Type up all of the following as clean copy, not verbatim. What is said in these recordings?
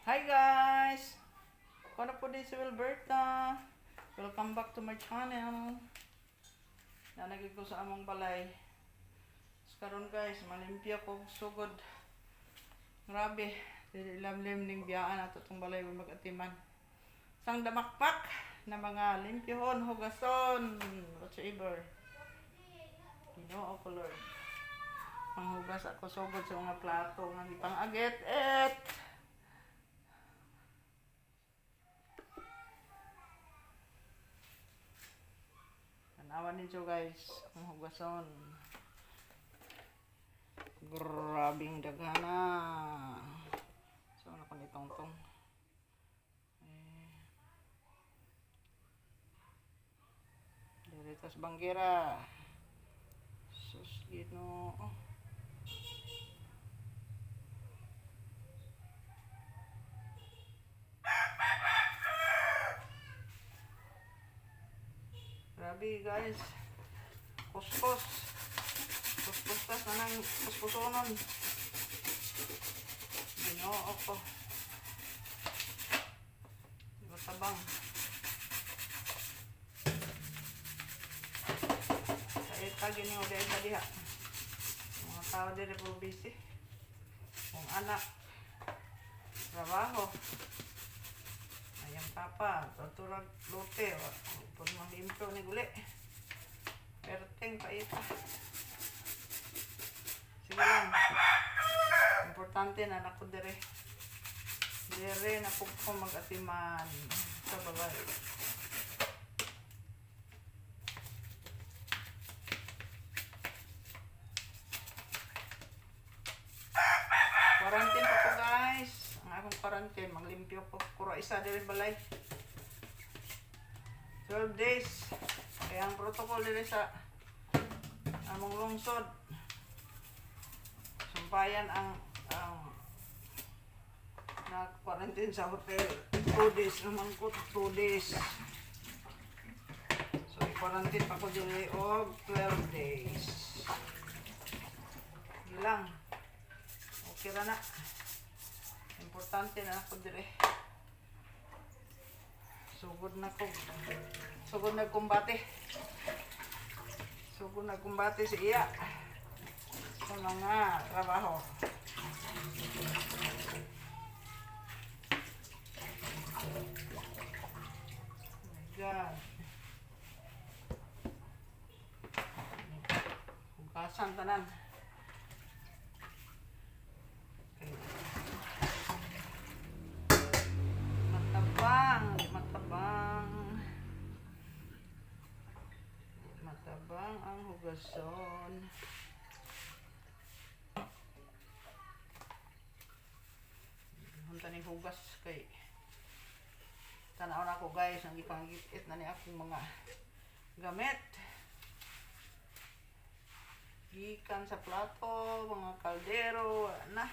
Hi guys! Ako na po din si Wilberta. Welcome back to my channel. Nanagig ko sa among balay. So, karon guys, malimpyo ko sugod. Grabe, dili lamlim ning biyaan ato tong balay mag-atiman. Sang damakpak na mga limpyohon, hugason, whatsoever. Ginoo ko, Lord. Manghugas ako sugod sa mga plato nga gipang agit et. Tanawan ninyo guys, ang hugason. Grabing daghana. So, ano ko nitong tong. Eh, diri tas banggira. Sus, Ginoo. Grabe guys. Kuskos. Kuskos tas na nang kuskusonon. Ginoo ko. Tabang. Sa ita gini o dahil sa diha. Mga tao diri puro busy. Kung anak, trabaho. Ayang papa, tuturag lote, pag malimpyo ni guli. Perteng pa ita. Sige lang. Importante na nako dire. Dire na po ko mag-atiman sa balay. Quarantine pa ko guys. Ang akong quarantine, maglimpyo ko. Kura isa dire balay. 12 days. Kaya ang protocol dire sa among lungsod. Sumpayan ang na-quarantine sa hotel. 2 days naman ko, 2 days. So, i-quarantine pa ko diri og 12 days. Sige lang. Okay ra na. Importante na ako dire. Sugod na ko. Sugod na kumbate. Sugod na kumbate si iya sa mga trabaho. Oh my God. Hugasan tanan. Okay. Matabang, matabang. Matabang ang hugason. Hunta ni hugas kay tanaw na ako guys, ang ipangit na ni akong mga gamit. Gikan sa plato, mga kaldero, wala na.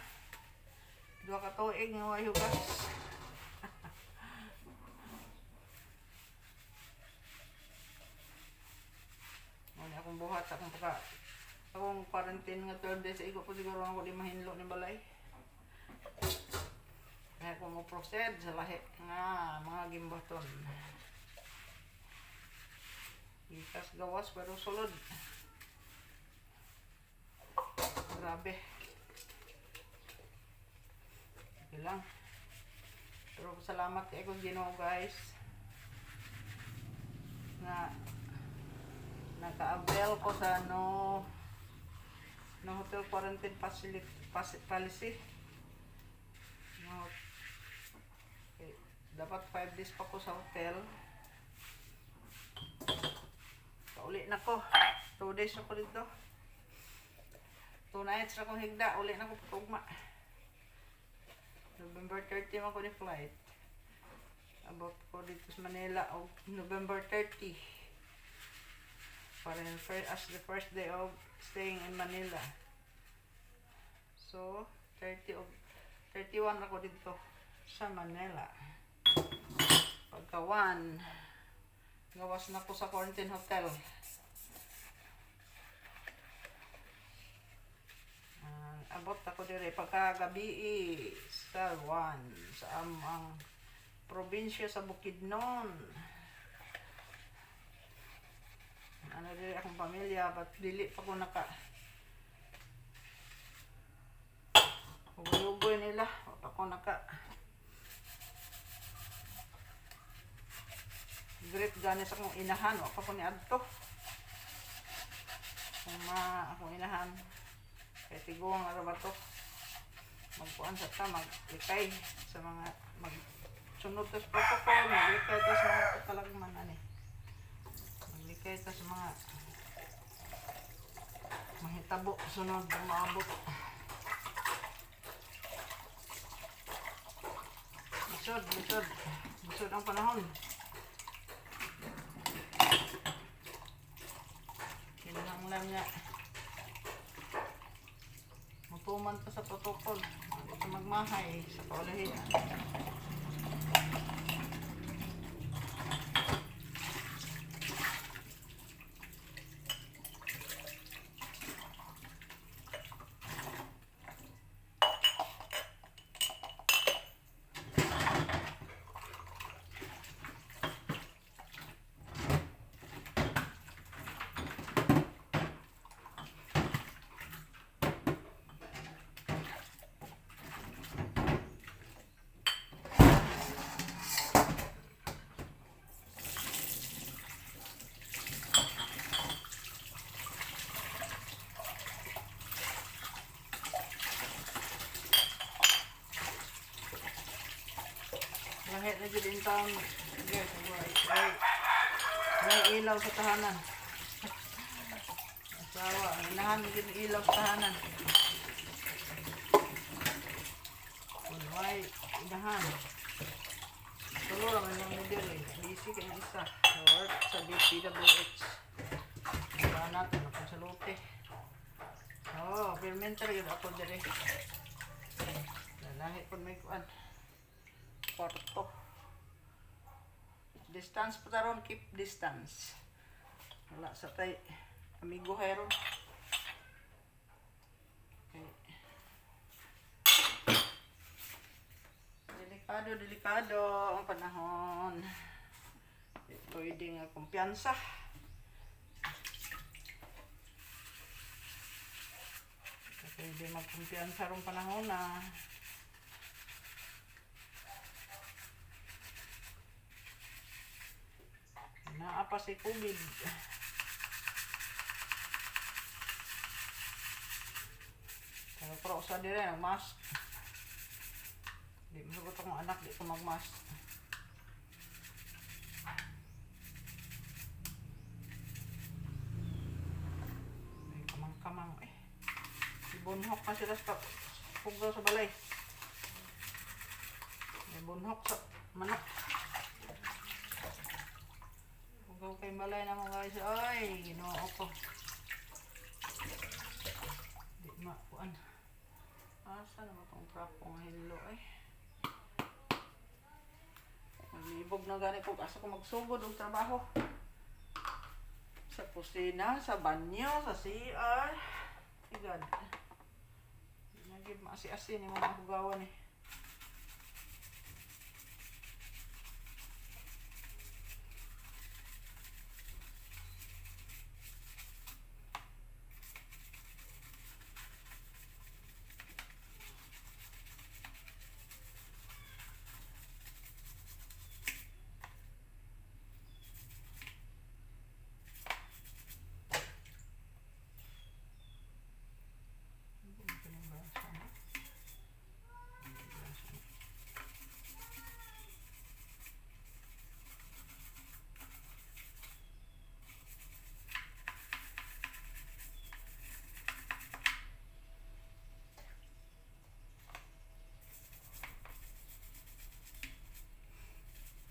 2 ka tuig nga way hugas. Mo ni akong buhat sa akong pagka akong quarantine nga 12 days, igo ko siguro ako di mahinlo ni balay. Kaya ko mo proceed sa lahi nga mga gimbaton. Gikas gawas pero sulod. Grabe. Okay lang. Pero salamat kay kong Ginoo guys. Nga naka-avail ko sa no hotel quarantine facility policy. No, okay. Dapat 5 days pa ko sa hotel. Pauli na ko. 2 days ako dito. 2 nights na akong higda. Uli na ko patugma. November 30 man ko ni flight. Abot ko dito sa Manila og November 30. Para as the first day of staying in Manila. So, 30 of 31 ako dito sa Manila. Pagka 1, gawas na ko sa quarantine hotel. Abot ako dire pagkagabi sa 1 sa amang probinsya sa Bukidnon. Ano dire akong pamilya, but dili pa ko naka Hugoy nila, wa pa ko naka greet gani sa akong inahan, wa pa ko ni adto. Kung ma akong inahan kay tiguang ara ba to, magkuan sa ta, maglikay sa mga mag sunod ta sa protocol, maglikay ta sa mga katalagman ani, maglikay ta sa mga mahitabo sunod maabot. Lisod, lisod, lisod ang panahon. Kinahanglan nga mutuman ta sa protocol. Hindi ta magmahay sa kaulahian. Langit na jud in town. Guys, may ilaw sa tahanan. Asawa, ang inahan jud ilaw sa tahanan. Kung may inahan. Tulo lang ang model eh. Busy kay isa. Work sa DPWH. Diba natin ako sa lote. Oh, fermenter yun ako dire. Lalahi po may kuan. Kwarto. Distance pa taron, keep distance. Wala sa tay amigo hero. Okay. Delikado, delikado ang panahon. Di pwede nga kumpiyansa. Di pwede magkumpiyansa rong panahon na. Naa pa si COVID. Pero pero usa dire nag-mask. Di masugot akong anak, di ko mag-mask. May kamang-kamang eh. Ibunhok pa sila sa pugaw sa balay. May bunhok sa manok. Pugaw kay balay na mga guys. Ay, Ginoo ko. Di makuan. Asa naman tong trap kong hilo eh. Naglibog na gani ko. Asa ko magsugod og trabaho. Sa kusina, sa banyo, sa CR. Igad. Di na gid maasi-asi ni mga hugawan eh.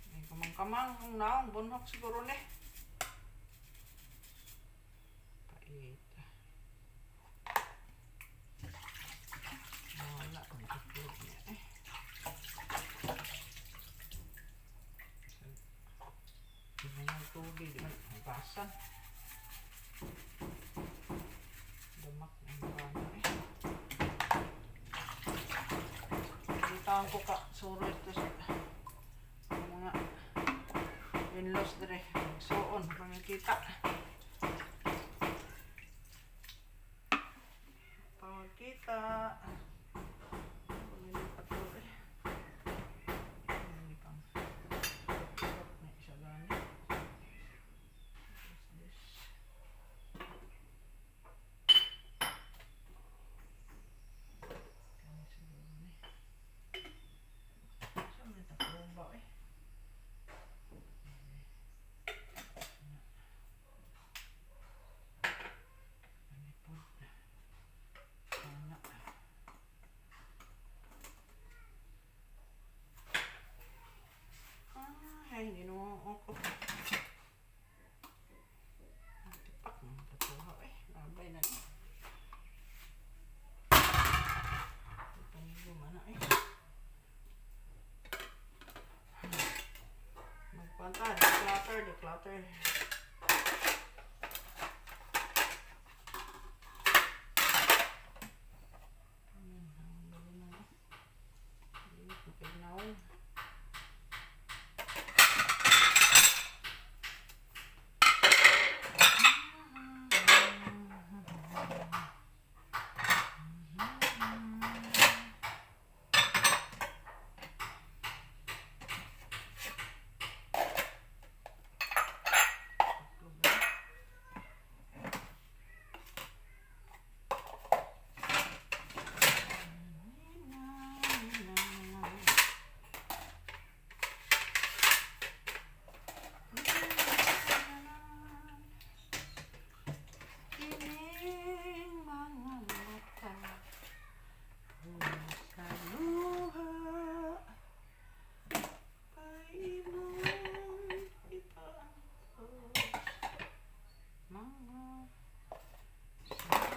May kamang-kamang kung naong bunhok siguro ni. Pait. Wala ang itlog niya eh. Di man yung tubig, di man hugasan. Damak ng bana eh. Lang ko ka suro ito sa mga in-laws dire. Suon, pangikita. Pangikita. Pangilipat ko eh. Hindi pang may isa gani. What is this? Kani siguro ni. Saan may tatlong ba eh? Kani po. Ana. Ay, Ginoo ko. Ang tipak ng tatuha eh. Labay na ni. Panigo man na eh. Magpanta, declutter, declutter. Ang dali na eh. Init na kayo naong. Kining mga mata sa luha kay imong ipaantos mga sala.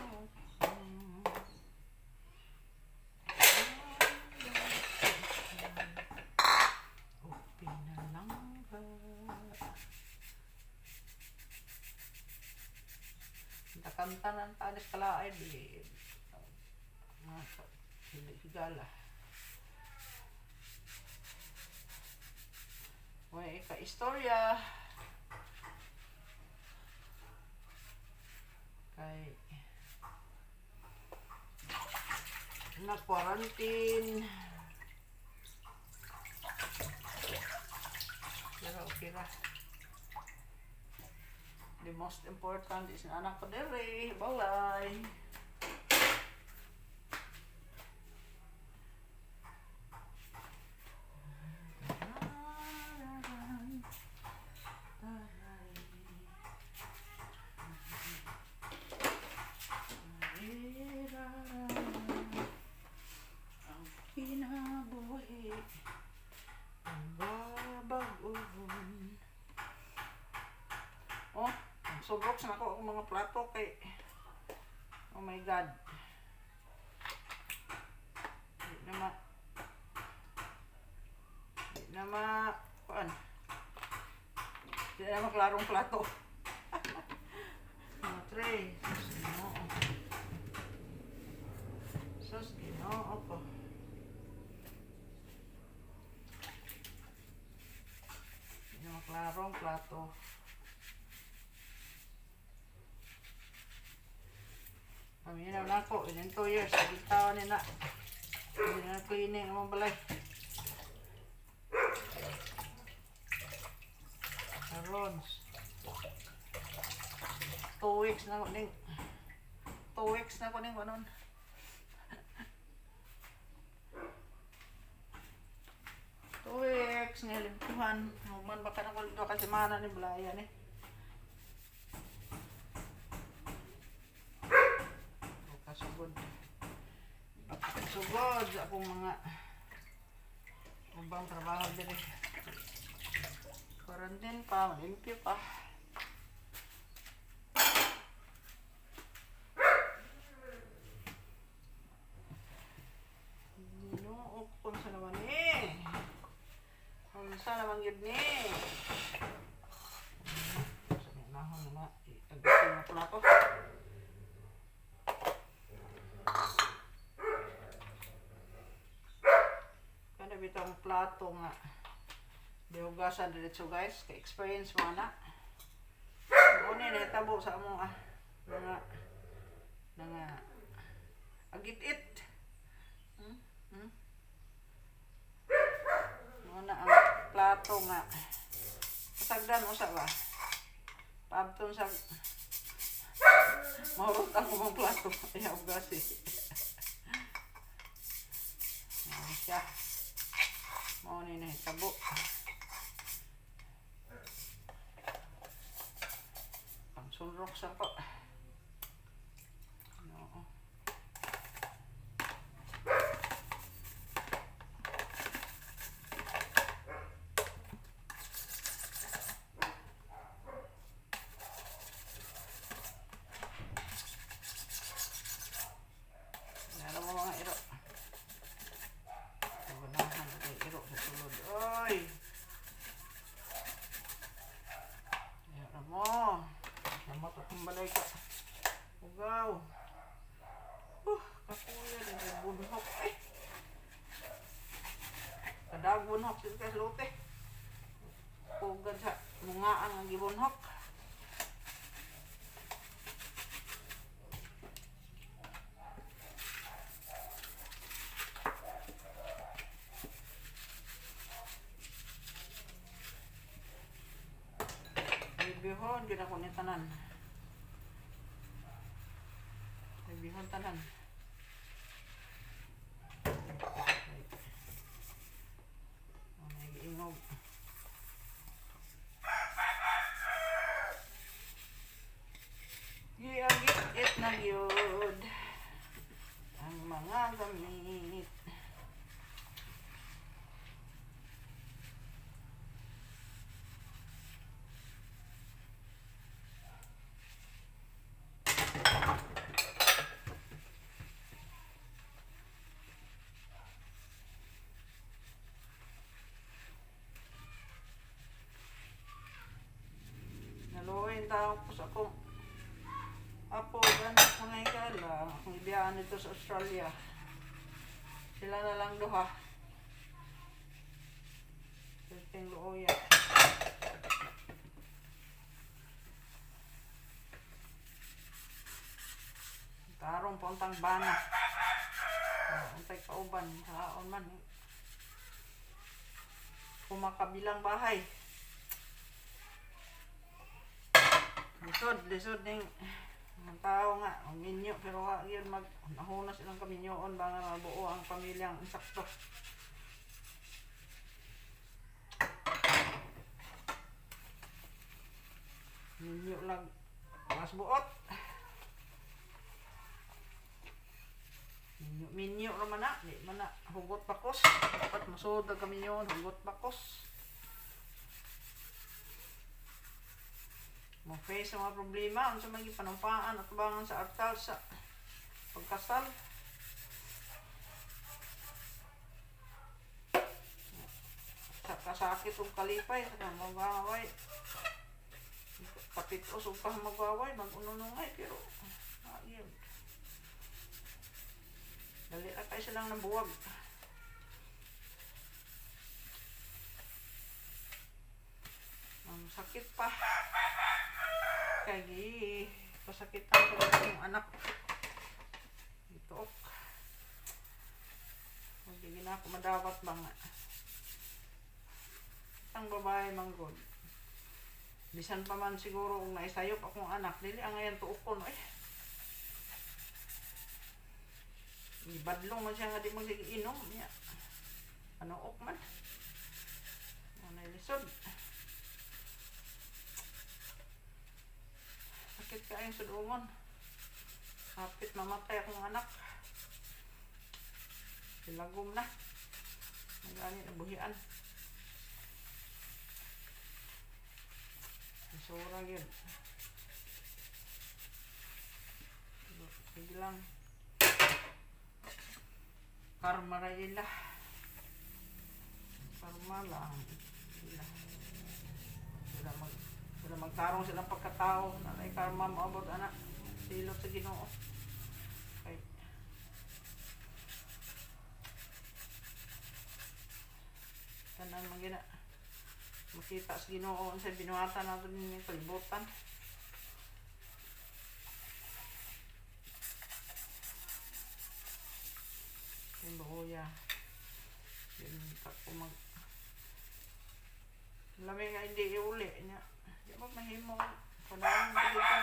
O pinalangga. Nakanta ng tanis kalaay di mga higala. May ka-istorya. Kay na-quarantine. Pero okay ra. The most important is na anak ko dere. Balay. Ang kinabuhi ang babag-on. Oh, sobrok na ako ang mga plato kay, oh my God. Di na ma kuan. Di na maklarong plato. Mga tray. Sus, Ginoo. Sus, Ginoo ko. Di na maklarong plato. Paminaw na ako, in 2 years, tawan ni na. Hindi na cleaning ang mga balay. Karon. 2 weeks na ko ning 2 weeks na ko ning anon. 2 weeks nga limpuhan. Human ba ka na ko ka semana ni Blaya ni. Kasugod. Kasugod sa akong mga ubang trabaho diri. Quarantine pa, malimpyo pa. Ginoo, unsa naman eh. Unsa naman yun ni. Sa nahon na na, itagusin na pala ko. bitang plato nga dihugasan diretso, guys, kay experience mo ana. Mao ni nahitabo sa among mga mga agit-it. Mao na ang plato nga kasagdan usa ba? Paabton sa mahurot ang ubang plato. Ayaw gasi. Mao siya. Mao ni nahitabo. Ang sunrok sa ko. No. Meron mo mga iro. Gunahan kay iro sa sulod. Oy! Meron mo. Namot akong balay ka. Ugaw. Kakuya din yung bunhok. Ay! Kadag bunhok sila kay lote. Pugad sa mungaan ang gibunhok. Bibihon, gina ko ni tanan. Bibihon tanan. Oh, may giingog. Giagit-it na gyud ang mga gamit. Naluoy tao ko sa akong apo, anak, mga higala. Akong ibiyaan dito sa Australia. Sila na lang duha. Perting luoya. Tarong puntang bana. Antay kauban, haon man. Kumakabilang bahay. Lisod, lisod ning mga tao nga, ang minyo, pero wa yun mag, nahuna silang kaminyoon ba nga mabuo ang pamilyang insakto. Minyo lang, mas buot. Minyo, minyo raman na, di man na, hugot bakos. Dapat masud ang kaminyoon, hugot bakos. Mo face ang mga problema unsa man gipanumpaan at tubangan sa artal sa pagkasal. Sa kasakit ug kalipay sa magaway. Kapit-os ug magaway mag-ununungay pero ayun. Dali ra kay silang nabuwag. Ang sakit pa. Kay pasakitan ko akong anak. Ituok. Magiging na ako madawat mga. Ang babae manggod. Bisan pa man siguro kung naisayop akong anak, dili ang ngayon tuok ko no eh. Ibadlong man siya nga di mo sige inom niya. Ano ok man. Ano lisod. Sakit kaayong sudungon. Hapit mamatay akong anak. Silagom na. Nagani na buhian. Sura yun. Sige lang. Karma ra ila. Karma lang. Ila. Sila magtarong silang pagkatao. Nanay karma moabot anak. Silot sa Ginoo. Kay Tanan man gina makita sa Ginoo sa binuhatan nato dinhi kalibutan. Yung buhoya. Yun ako mag lami nga hindi iuli niya. Di ba mahimo panahon ko dito.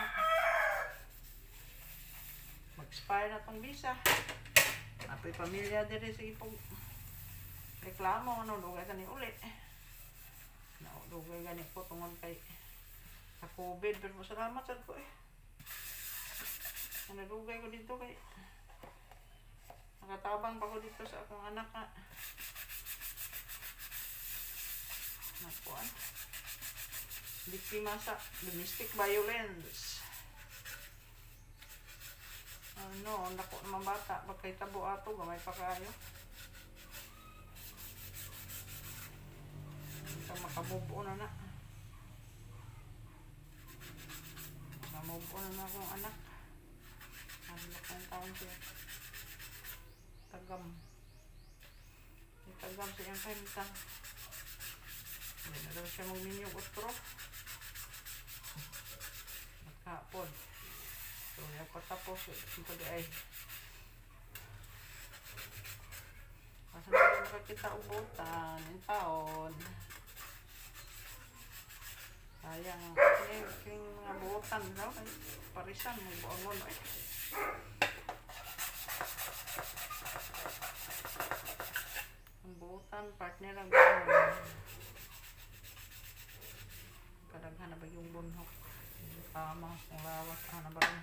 Mag-expire na tong visa. Apoy pamilya diri sa ipog reklamo ano dugay kani uli. Na dugay gani ko tungod kay sa COVID, pero salamat sad ko eh. Ano dugay ko dito kay nakatabang pa ko dito sa akong anak nga nakuan biktima sa domestic violence. Ano, ang dako naman bata, pagkay tabo ato, gamay pa kayo. Ito makamove on na na. Makamove on na na akong anak. Ano kong taon siya. Tagam. May tagam sa iyang kahimtang. Hindi na daw siya magminyog otro. Nakapod. So, yung patapos, ito di ay. Asa na kayo makakita ubutan, yung taon. Sayang, kini kini mga buotan daw, kay parisan, magbuangon eh. Ang buotan, partner ang buangon. Kadaghan na ba yung bunhok? Tama, kung lawas, ano ba rin?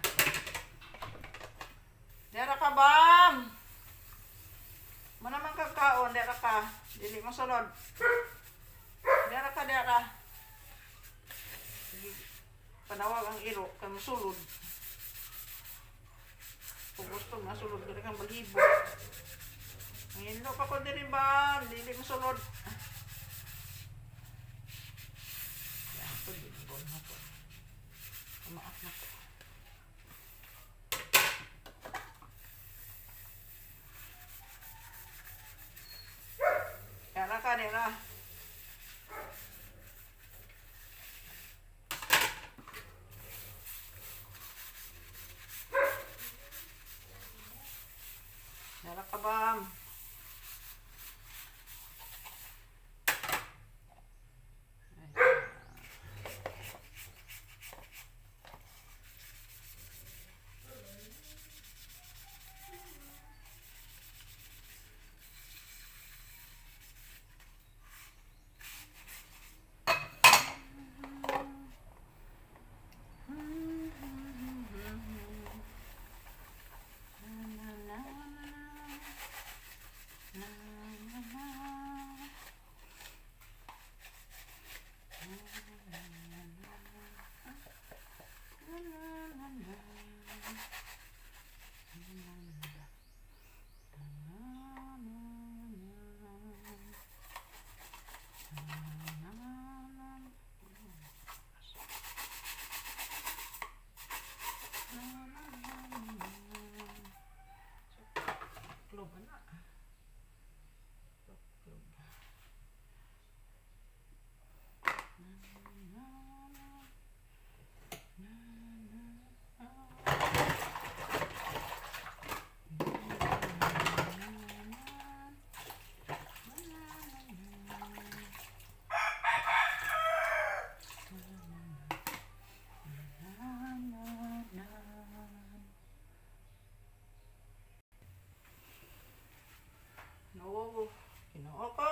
Dera ka, bam! Mo naman kakaon, dera ka. Dili mo sulod. Dera ka, dera. Sige. Panawag ang iro, kay mosulod. Kung gusto, masulod, diri kang balibo. Ngilo pa ko diri ba? Dili mo sulod. Yan, ito, dili ko na po. Tumaak na po. Dera ka, dera. Dera ka, bam. Na, na, na, na, na, na. Na, na, na, na. Na, na, na. Na, na, na. Na, na, na, na. Club na. Club. Na, na, na. Na, na, na. Na, na, na. Na, na, na. Na, na, na. No, Ginoo ko.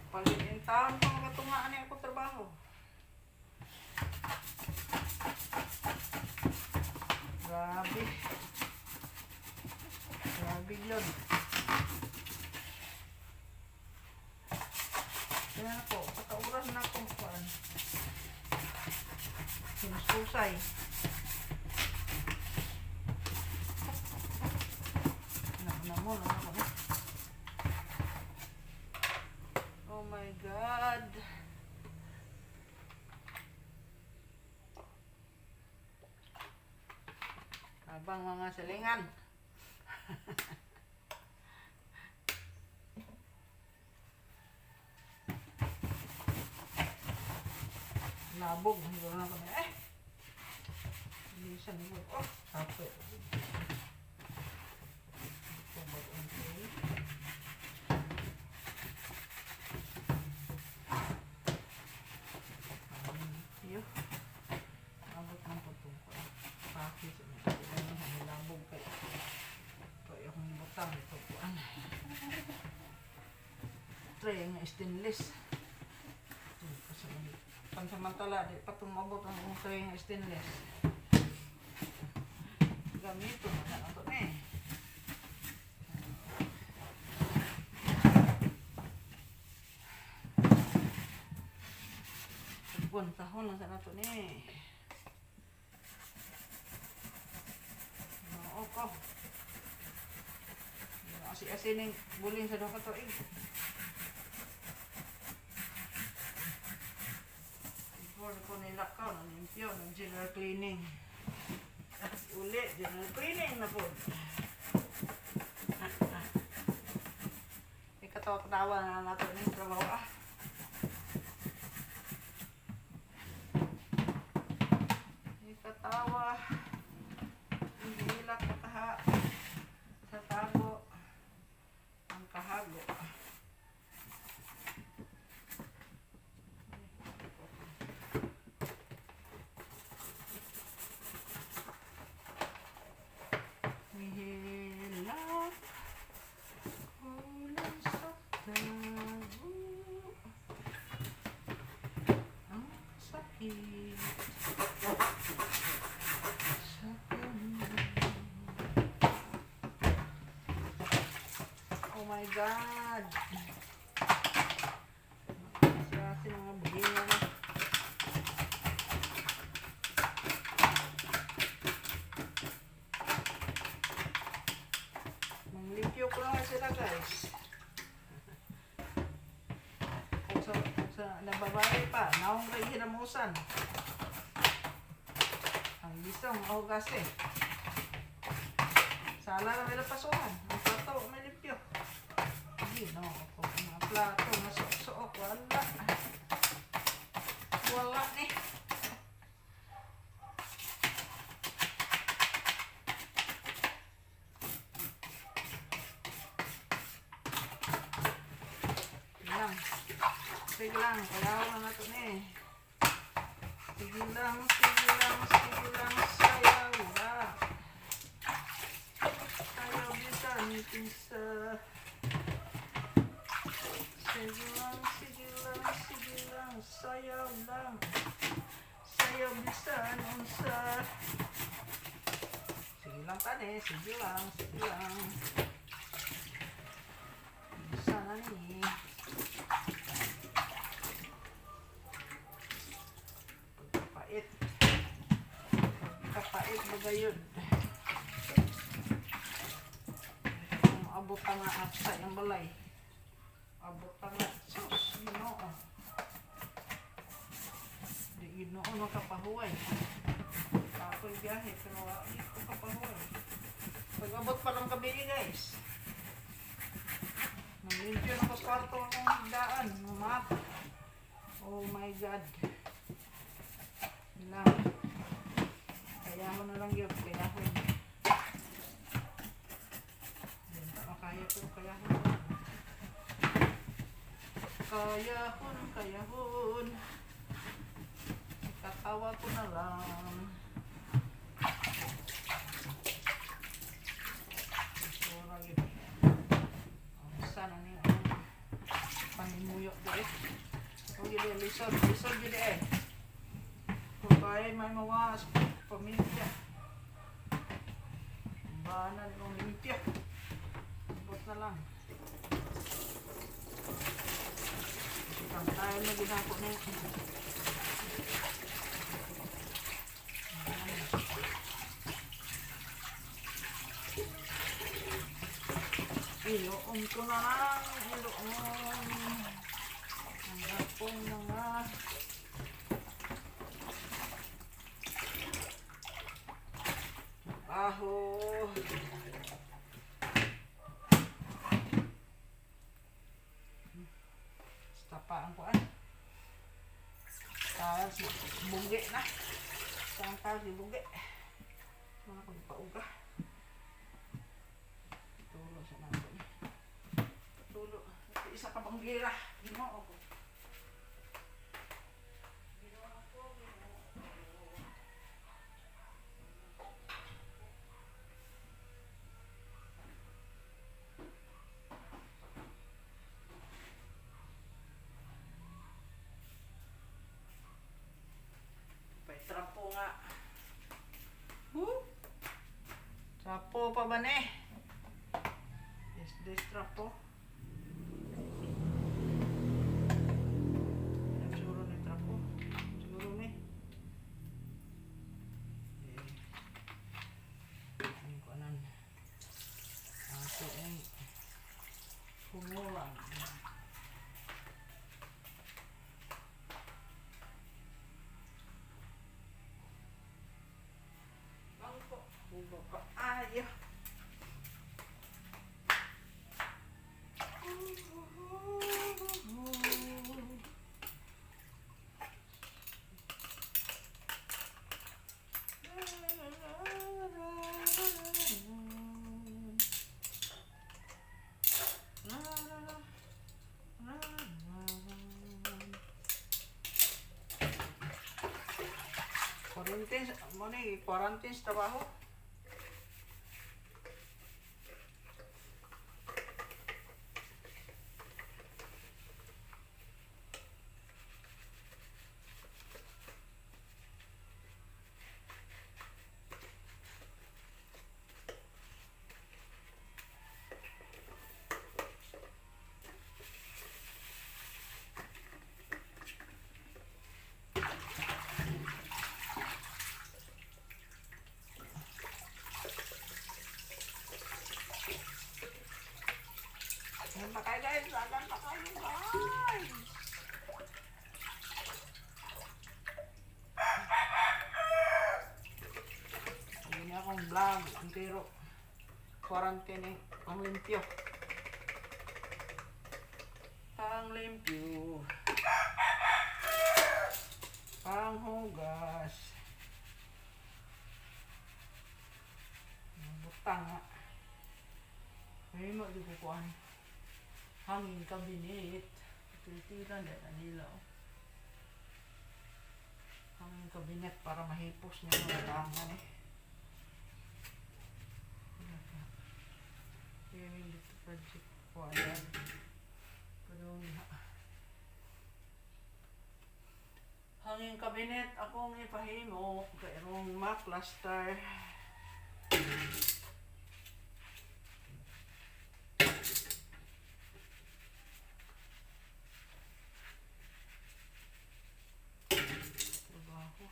Palit yung taon pa makatungaan niya ako trabaho. Grabe. Grabe yun. Kaya ako, pagka-oras na akong kuan. Sinususay. Na, na mo, na ako. Oh my God. Habang mga silingan. Labog, hindi na kami. Eh! Hindi siya nito. Oh, kapoy. Ito bagong tray. Iyo. Abot ng pagtungko. Pakis. Ano, labog kay. Ito yung butang. Ito kuan. Tray nga stainless. Ito sa pansamantala, di pa tumabot ang tray nga stainless. Gamito na na ito eh. Buwan tahon lang sa nato ni. Oo ko. Asi-asi ning buling sa duha ka tuig. Before ko nilakaw, nalimpyo, ng general cleaning. Uli, general cleaning na po. Ikatawa-tawa na nato ning trabaho ah. Ikatawa. Hilak kaha sa tago ang kahago. Hilak kulang sa tago ang sakit sa puno. Oh my God! Sa ating mga bugingan na. Manglimpyo ko lang sila, guys. Kung sa nababae pa, naong kay hinamusan. Ang bisong mahugas eh. Sala na may lapasuhan. Ang plato may limpyo. Hindi, no. Ako, mga plato, masuok-suok. Wala. Wala ni. Lang. Sige lang. Kaya na natin eh. Sige lang, sige lang, sige lang. Sayaw na. Sayaw bisan kinsa. Sige lang, sige lang, sige lang. Sayaw lang. Sayaw bisan unsa. Sige lang tani, sige lang, sige lang. Sana ni. Pagkapait. Pagkapait ba gayon? Abot nga at sa iyang balay. Abot nga. Sus, Ginoo. Di Ginoo makapahuway. Ako'y biyahe, pero di ko kapahuway. Pag-abot pa lang gabi, guys. Nanglimpyo na ko sa kwarto akong higdaan. Map. Oh my God. Lang. Kayahon na lang yun. Kayahon. Hindi pa makaya pero kayahon. Kayahon, kayahon. Ikatawa ko na lang. Sura yun. Ang sana niyo ang panimuyok di eh. O gili, lisod, lisod gili eh. Kung kaya may mawas, pamilya. Banan ng limpyo. Abot na lang. Tayo na ginako na yun. Iloong ko na lang. Iloong. Ang akong mga trabaho. Basta pa ang kuan. Tayo Tiles bugi na. Sa tiles bugi. Mga kong pauga. Tulo sa nato ni. Tulo. Isa ka banggira. Ginoo ko. Ginoo ko, Ginoo ko. Pay trapo nga. Woo! Trapo pa ba ni? Is this trapo? Ano siguro ni trapo? Siguro ni. Eh. Ano ko anan? Ato eh. Humulang. Bangko. Hugo ka. Ayo. Quarantine, mo ni quarantine sa trabaho. Ayan pa kayo, guys, lagan pa kayo, guys. Ayun na akong vlog, entero. Quarantine eh, panglimpyo. Panglimpyo. Panghugas. Butang nga. Ay, mo di ko kuan. Hangin cabinet. Titira na nila oh. Hangin cabinet para mahipos niya mga tangan eh. Yan dito project ko ayan. Pero hangin cabinet akong ipahimo kayrong ma-cluster. Trabaho.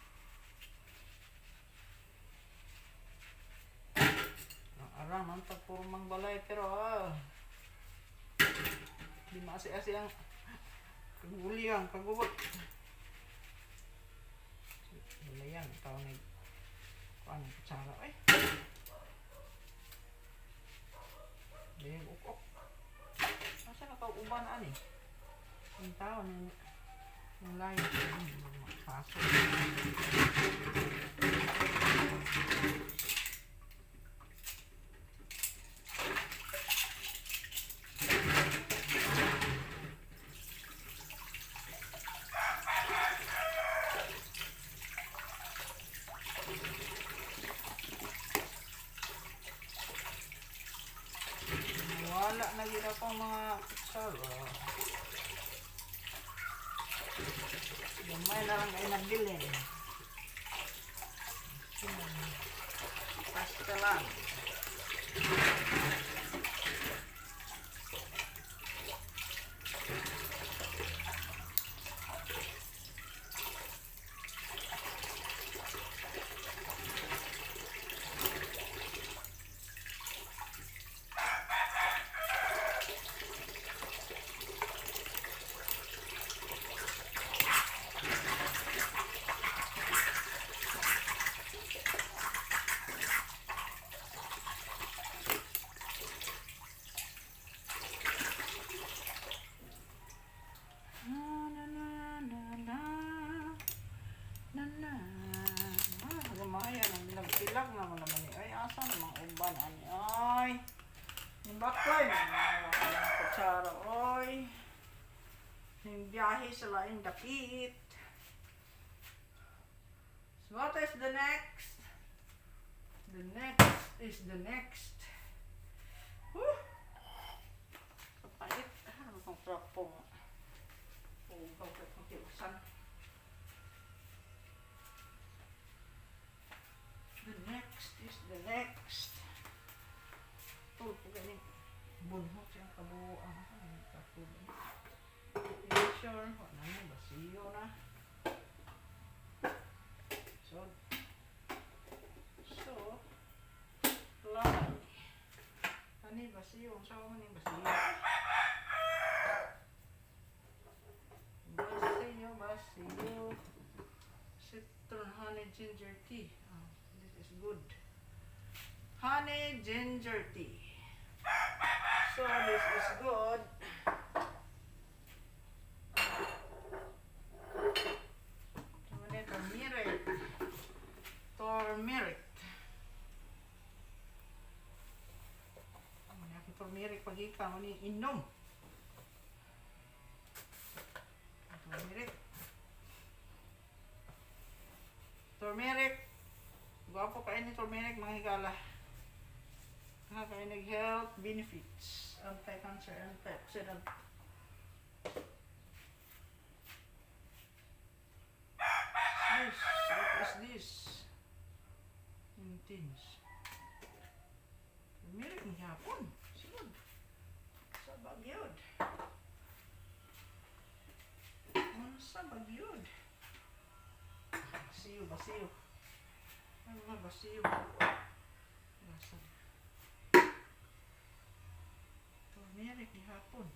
Ang arang man tagpurmang balay pero ah. Di maasi-asi ang kagulyang kagubat. Bulayang tao ni kuan kutsara eh. Dayang ukok. Asa na ka uban ani? Ang tao ni ang layo pasok. Wala na gid ako mga kutsara. Gamay na lang ay nagbilin. Pasta lang. Biyahe sa laing dapit. So what is the next? The next is the next. Woo! Kapait. Ano itong trapo? Ugaw ka itong tiusan. The next is the next. Tulpo ganing bunhok siyang kabuang. Ay, katulong. Sure. Wala na, basiyo na. So, lie. Ani basiyo, sa man ni basiyo. Basiyo, basiyo. Citron honey ginger tea. Oh, this is good. Honey ginger tea. So this is good. Turmeric. Turmeric. Ano akong turmeric pagika mo ni inom. Turmeric. Turmeric. Gwapo kayo ni turmeric, mga higala. Nakakainig health benefits. Anti-cancer, antioxidant. This, what is this? Intense. Turmeric ni hapon. Sulod. Sa bagyod. Sa bagyod. Basiyo, basiyo. Ano nga, basiyo. Lasa. Turmeric ni hapon.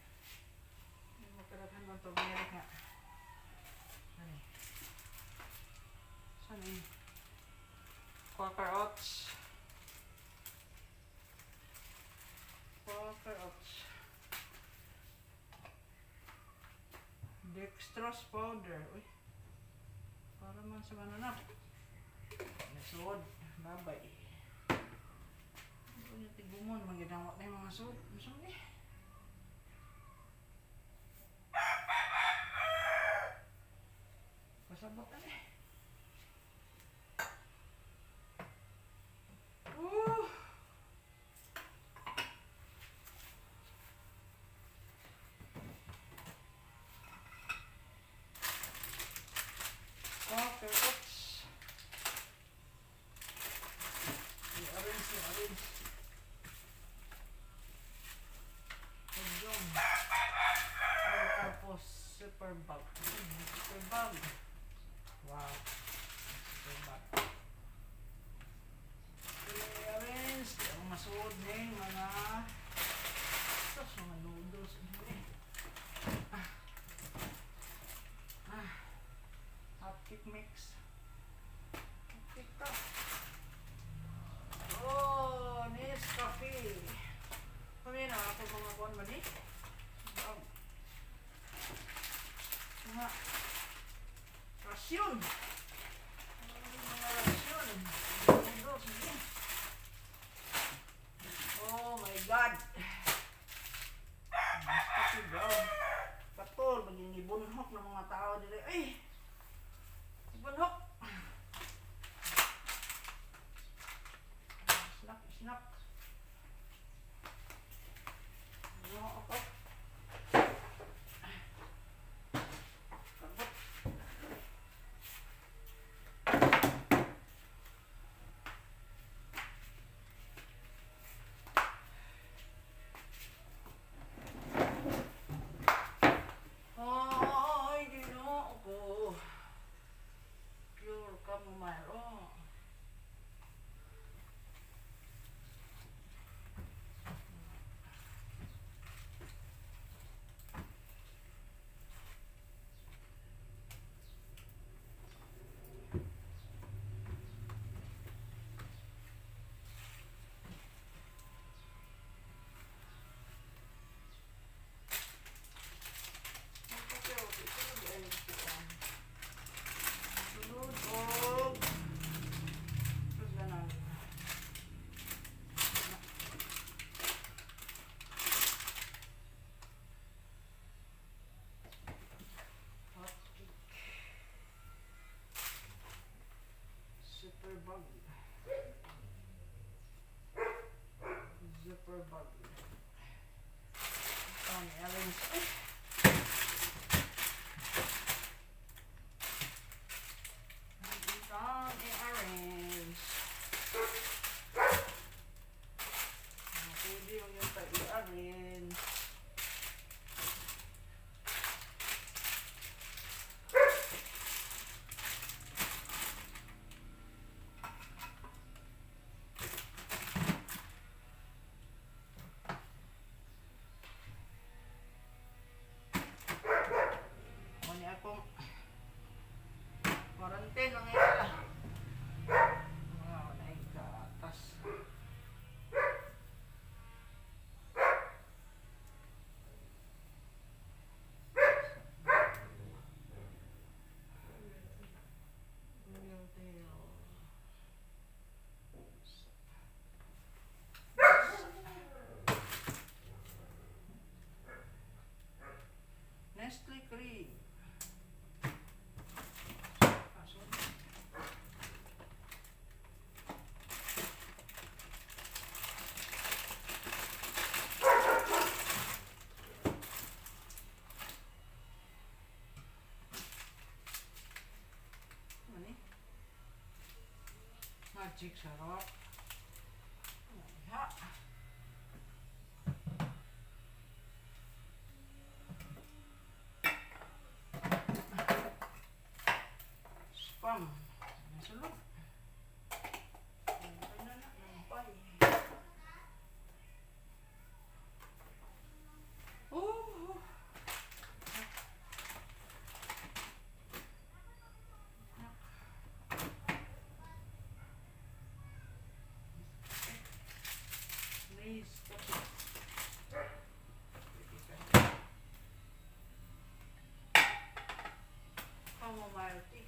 Hindi mo kadaghan ng turmeric nga. Ano eh? Saan eh? Quaker Oats. Quaker Oats. Dextrose powder. Uy. Para man sa mananap. Nasuod. Babay. Ano yung tigumon? Magidawat na yung mga suod. Ano ni? Pasabot na ni. Woo! Quaker Oats. I-arrange, i-arrange. Hudyong. All-purpose super bag. Super bag. Wow. Super bag. I-arrange. Ang masuod ni mga ito, mga noodles. Ah. Ah. Hot cake mix. Hot cake to. Oh, Nescafe. Kami na ako mga kuan ba ni? Bag. Mga rasyon. Mga rasyon. Noodles. Sige. Oh my God. Nescafe brown. Patol, maging ibunhok ng mga tao dito. Ay! Ibunhok! Snack, snack. Ano ako? Kabot. I-arrange. Ay! Itang i-arrange. Pwede yung yung i-arrange. Mo ni akong quarantine ang ila. Wow, naikatas. Royal tail. Nestle cream. Ah, sorry. Ano ni? Magic sarap. Ha. Spam. Sulod. Okay na na. Nampay. Oh. Please, kape. Chamomile tea.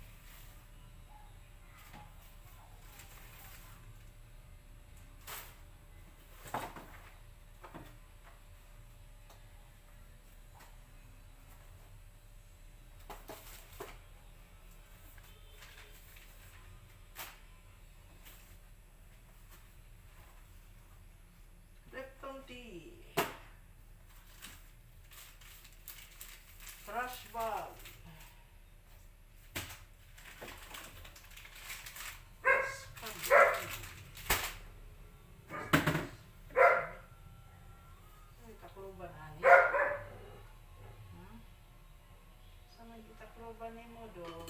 Lipton tea. Trash bag. Spaghetti. Ay, takloban ani. Sa may gitakloban nimo dong?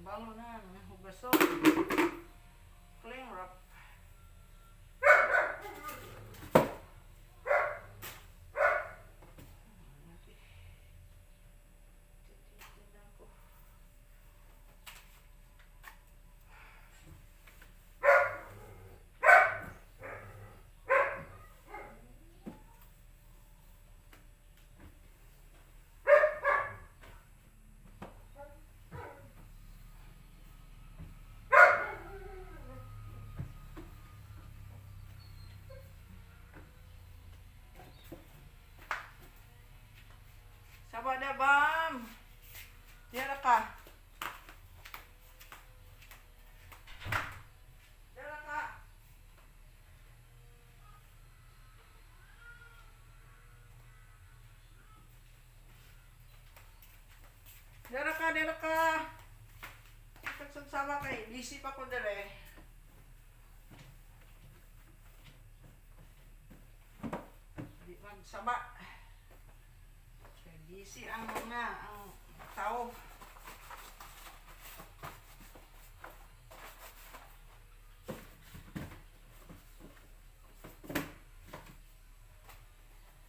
Balo na, hugaso. Cling wrap. Titignan ko. Saba na, bam! Tira ka. Tira ka. Dira ka, dira ka. Pagsagsama kay, busy pa ko dire. Di magsaba. Kay busy ang mga ang tao.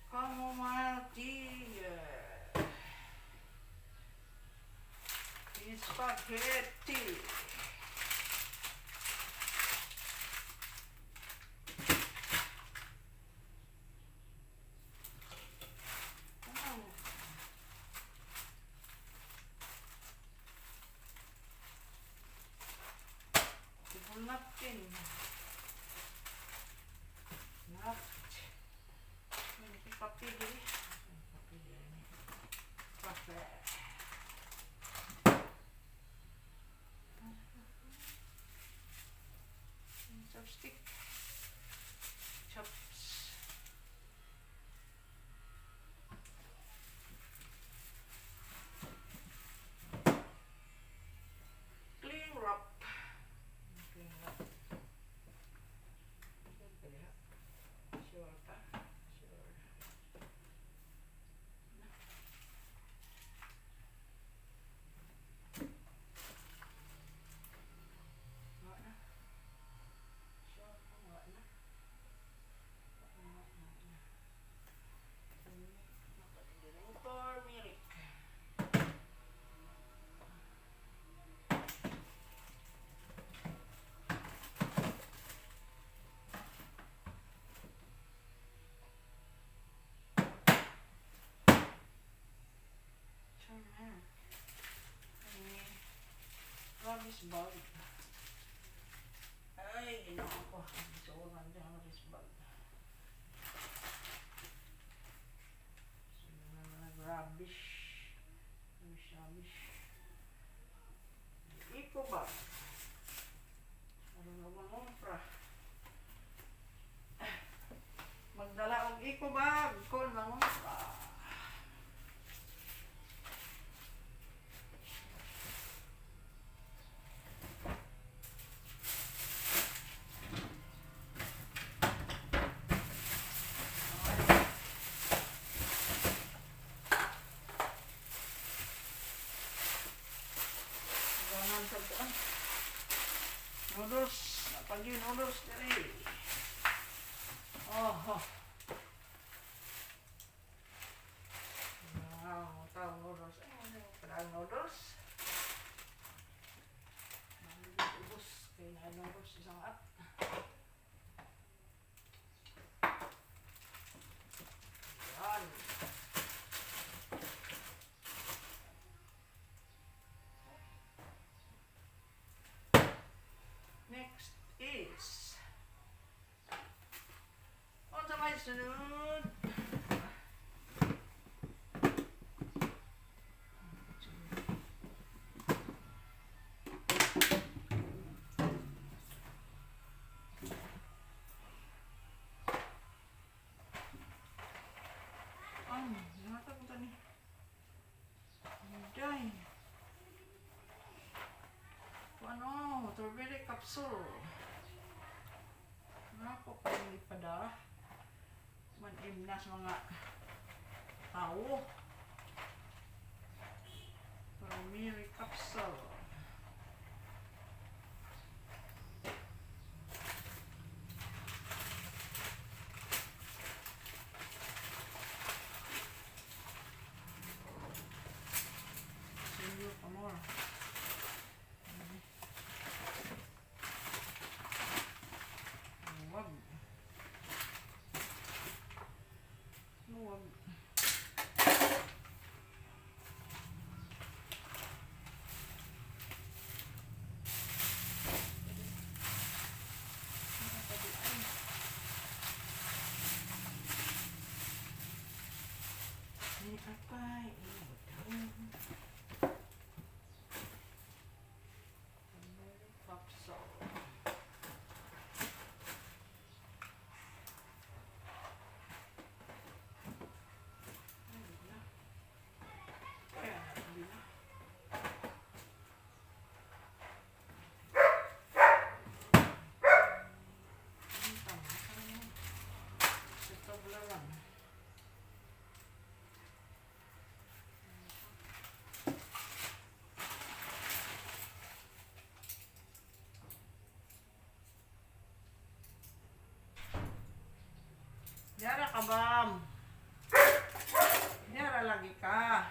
Chamomile tea. Spaghetti. Wow. Table napkin. Napkin. Kape diri. Kape diri. Kape. Ay, isang at. Yan. Next is unsa may sunod? Ay, nata ko tani. Day. Ano, turmeric capsule. Nako pa ipada. Man-imnas mga tao. Turmeric capsule. Sino pa more? Luwag. Luwag. Ano pa di ay? Ni apay, capsule. Ay, wala. Kaya, hindi na. Ang tama, parang yun. Sa Toblerone. Yara ka, bam. Yara lagi ka.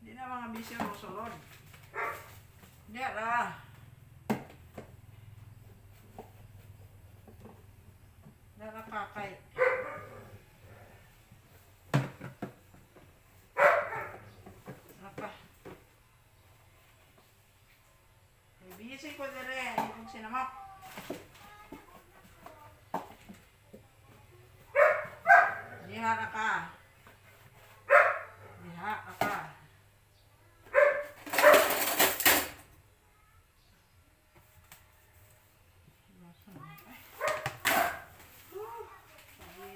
Di na mga busy ang sulod. Yara. Yara ka kay. Yara ka. May busy ko dire, hindi kong sinamak. Diha na ka. Diha na ka. Ay. Woo! Sabi.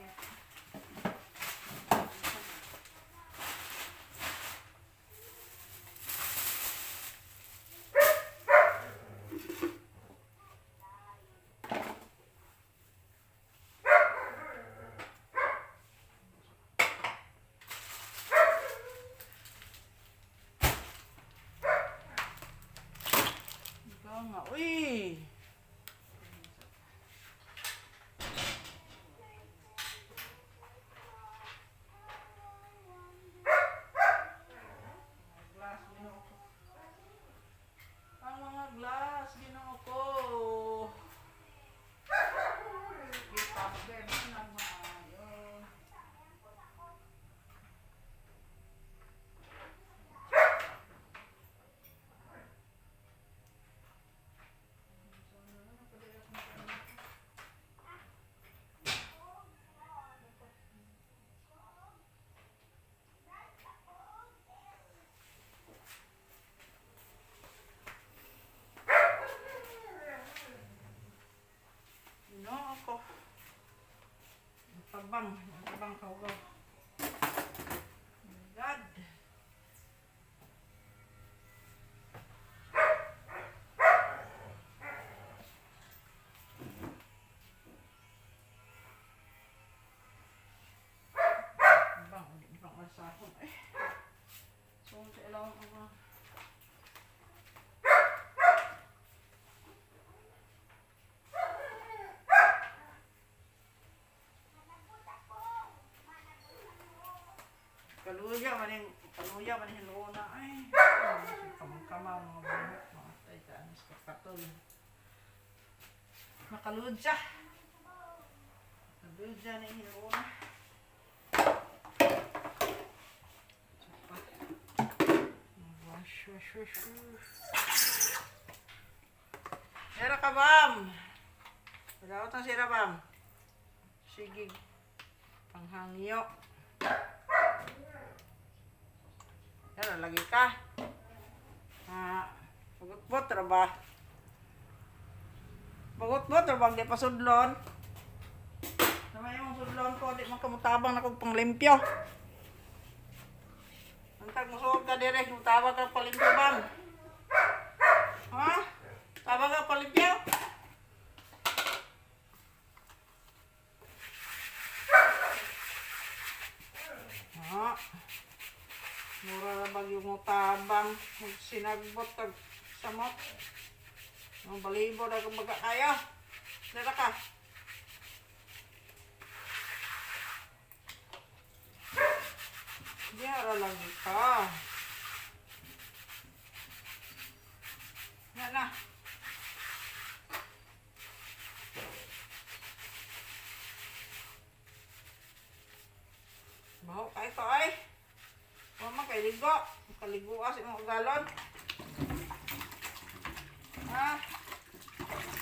Ikaw nga. Uy! Glass, Ginoo ko. Ang mga glass, Ginoo ko. Gipagbe man ang maayo. Ginoo ko. Ang tabang, ang tabang kahugaw. My God. Bang, hindi pang asahon. Eh. So, sa ilawang ang mga. Kaluya man yung kaluya man yung luna ay. Kamang-kama mga buhok mga taytaan. Patol. Makaludya. Makaludya na yung hinuuna. Wash, wash, wash, wash. Sira ka, bam! Wala ko sira, bam. Sige. Panghangyo. Yan, lagi ka. Ah, bagot-bot ra ba? Bagot-bot ra bang di pa sudlon? Namay imong sudlon ko, di man kamutabang na kog panglimpyo. Antag musuog ka dire, mutabang ka palimpyo, bam. Ha? Tabang ka palimpyo? Ha? Mura ra bag yung tabang sinagbot tag samot. Ang balibo na kung baga kayo. Dara ka. Diara lagi ka. Na na. Baho kay ko ay. Wa man kay ligo. Kaligo sa imong galon. Ha?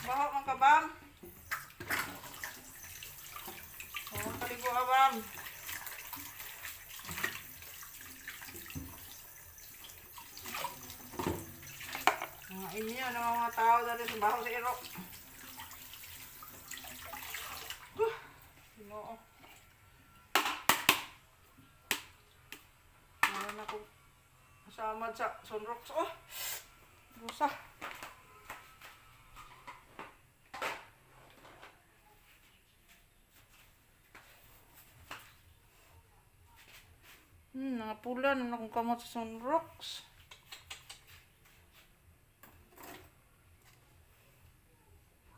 Baho man ka, bam? Wa man kaligo ka, bam? Mga inyo ng mga tao dali sa baho sa iro. Huh, Ginoo. Meron ako kasama sa sunrocks. Oh! Busa. Mga pula naman akong kamot sa sunrocks.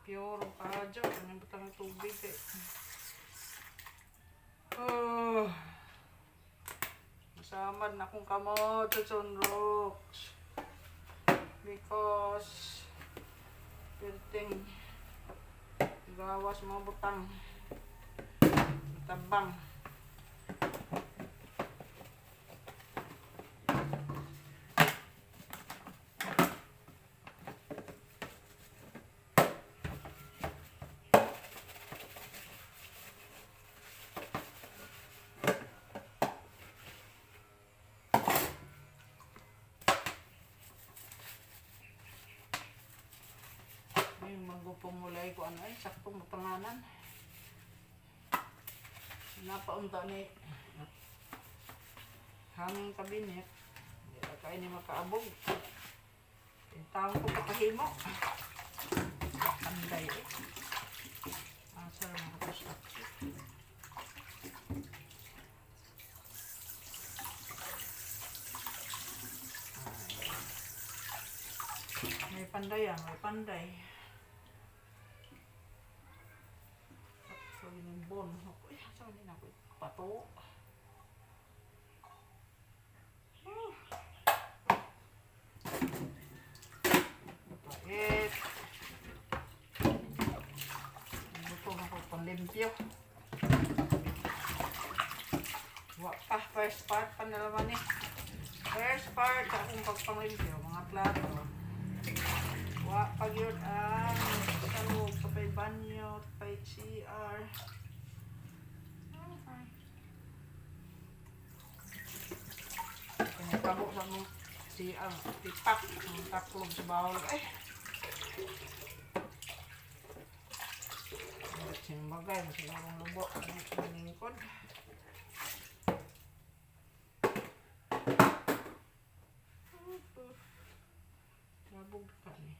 Pure ang kadyo. Ano ba ng tubig eh? Oh. Masamad na akong kamot sa sunrocks. Because perting gawas mga butang. Tabang. Ay, magpumulay ko ano ay, saktong mapanganan. Napaunta ni hanging kabinet. Hindi na kayo ni makaabog. Intawon ko pakahimo. Anday eh. Asa lang ako sa. May panday ah, may panday. So, yun yung bon. Ako, eh, saan din ako? Pato. Oh. Pait. Buto na ko panlimpyo. Wa pa, first part pa na naman eh. First part sa akong pagpanglimpyo, mga plato. Wa pa gyud ang salog, pay banyo, pay CR. Okay. Pinagkabo sa mong CR, tipak, ang taklog sa bawal. Eh! Simbagay, mas larong lubo. Ang lingkod. Labog ka ni.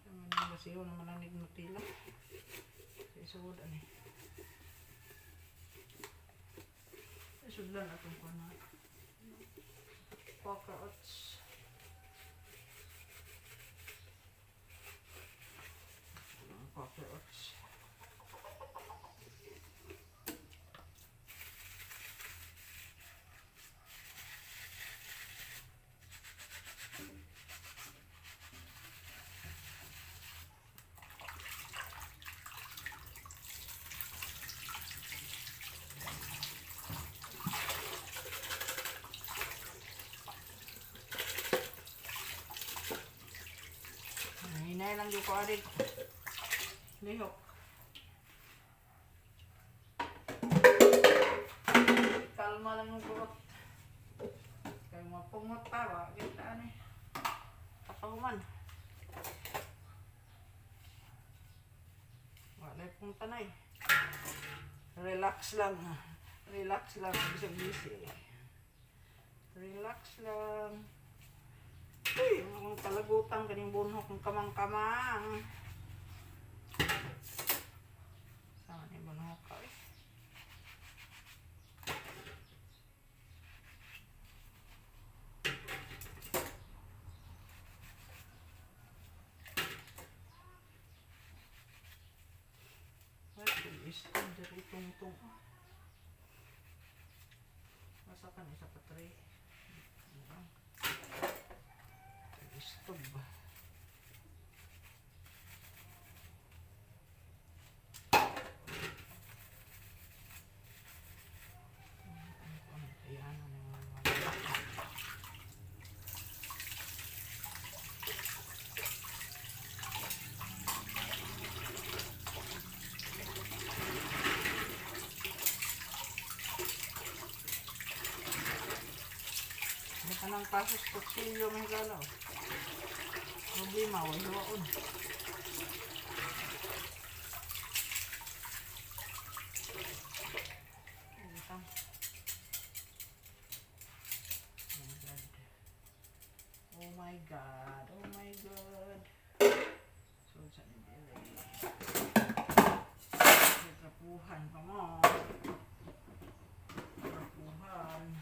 Naman ang basiyo naman ang nagmutila. Sa isugod ani. Isugdan atong kuno. Quaker Oats. Quaker Oats. Lang gyud ko arig. Lihok. Kalma lang ang buot. Kay mapungot ta ba kita ani. Pakahuman. Wala pong tanay. Relax lang. Relax lang. Bisag busy. Relax lang. Uy, akong kalagutan kaning bunhok ng kamang-kamang. Saan ni bunhok ka eh? What is diri tungtong? Masa kan isa pa tray. Stove. Ayan, ano yung mga. Ano ka ng kasos kutsilyo may galaw. Problema, wala hiwaon. Utang. Oh my God. Oh my God. Oh my God. So, sa ni Billy. Trapuhan pa mo. Trapuhan.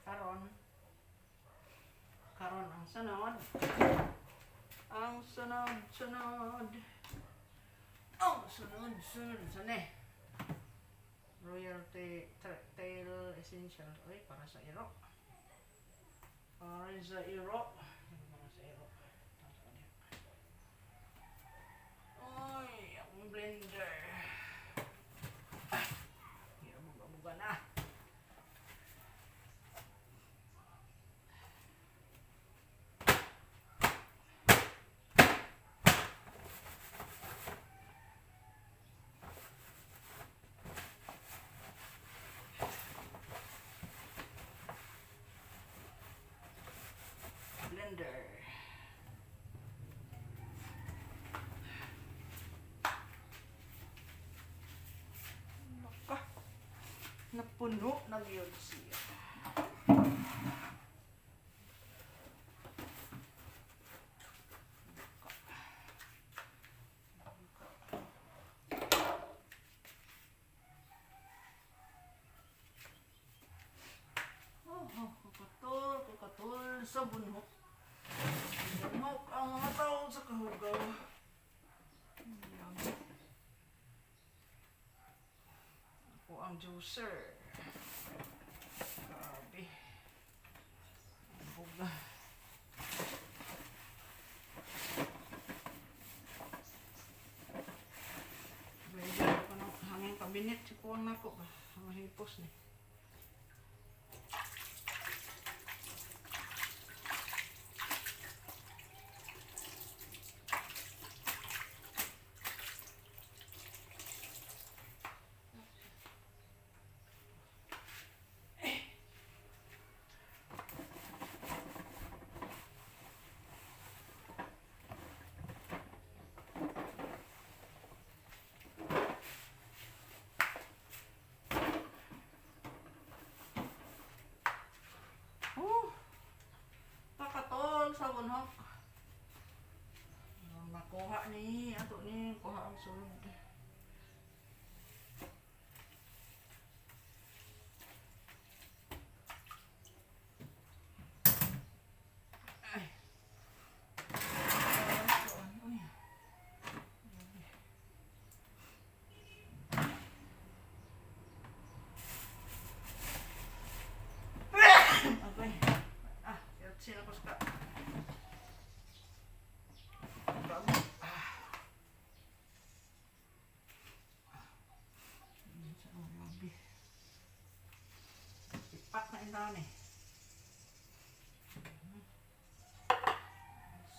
Karon. Karon ang sunod. Ang sunod, sunod. Ang sunod, sunod, sunod. Royal Tail Essential. Uy, para sa iro. Para sa iro. Para sa iro. Uy, akong blender. Ay, buga-buga na. Blender. Naka. Napuno na gyud siya. Oh, kakatol, kakatol sa bunhok. Bunhok ang mga tao sa kahugaw. Yan. Ako ang juicer. Grabe. Ang buga. Medyo ako ng hangin kabinet. Sikuang nako. Mahipos ni. Oh, pakatol sa bunhok. Ang makuha ni, ato ni, kuha ang sulod. Ay. Uy. Okay. Ah. Taon eh.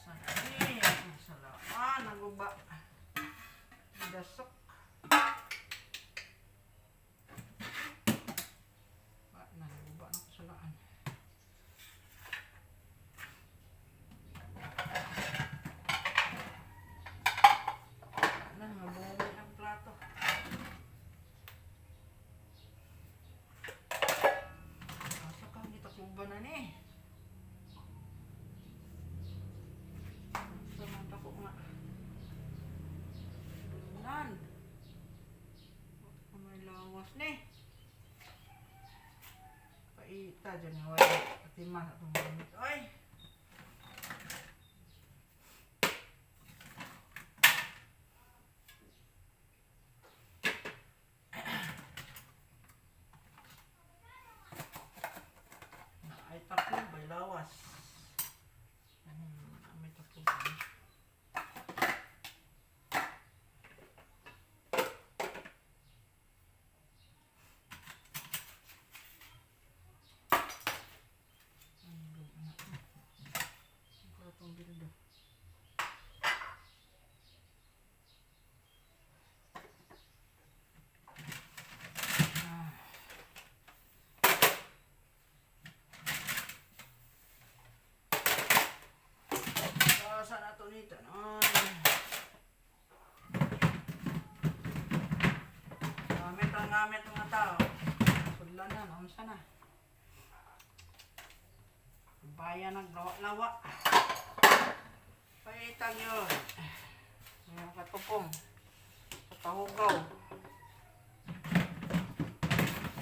Sa ni, salaan, naguba. Dasok. Ba, na, naguba na ko salaan. Na, mabuhay ang plato. Asa ka, hindi takuba na ni. Asa man dako nga. Dulan. May lawas ni. Paita dyan nga wala. Patima na itong gamit. Ay! Ay, taklo, bay lawas. Ano, may taklo ba? Ano ba, anak? Ang karatong bildo. Ah. Asa na to nito? Ay. Gamit ang gamit mga tao. Sudlan na, naunsa na. Bayan naglawa-lawa. Paitag yun. May katupong. Sa kahugaw.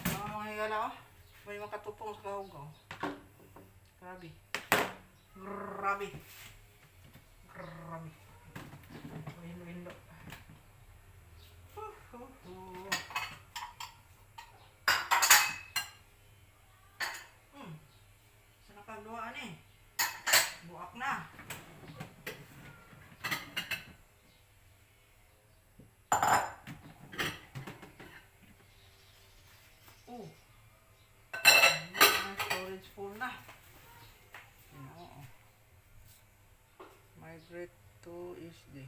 Ano mga higala oh? May makatupong sa kahugaw. Grabe. Grabe. Grabe. Hilo-hilo. Huh, huh, huh. Sa nakagduaan eh. Buak na. Oh. Ano, storage full na. Yan, oo. Migrate to SD.